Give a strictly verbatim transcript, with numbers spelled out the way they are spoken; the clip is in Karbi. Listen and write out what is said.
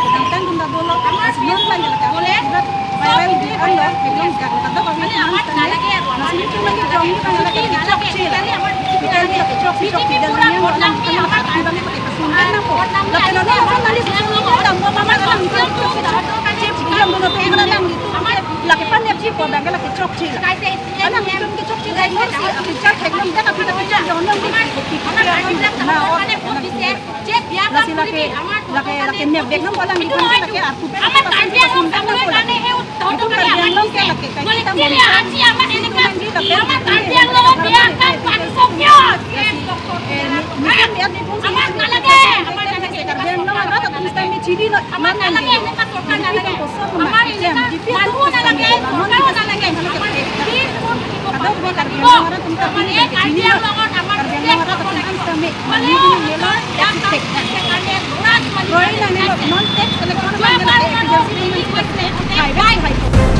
Kedamtang dun ta dolo, lasi non abang ke lake viral di-an lo, theklong jak lo, kadokave non tangte. Lasi nelitum nangkejong abang lake kechokche la. Kita neli lake chokche, chokche, dan nangji abang lake pasundet nangpo. Lake non non neli susun lo, dam lo mama, alanglitum chokche la. Chip, dam lo, alanglitum lake panepji pu abang lake chokche la. Alanglitum kechokche la, non si apichak theklong jak, aphi lake chokche, non neli kopi kopi aron na or. Lasi lake, lake, lake nepvek nangpo alanglitum ke lake arpu pen. Amat Karbi Anglong pasundet nangpo lake. Itum Karbi Anglong ke lake, kaike ta mon amat Karbi Anglong biarkan pansukyo. Eh, ni, ni kan biar ni pun si Karbi Anglong arat atum Karbi Anglong arat aphan sitame mane mane lo, tax collection, kroi nangne lo, non tax collection abang nang agency private hai.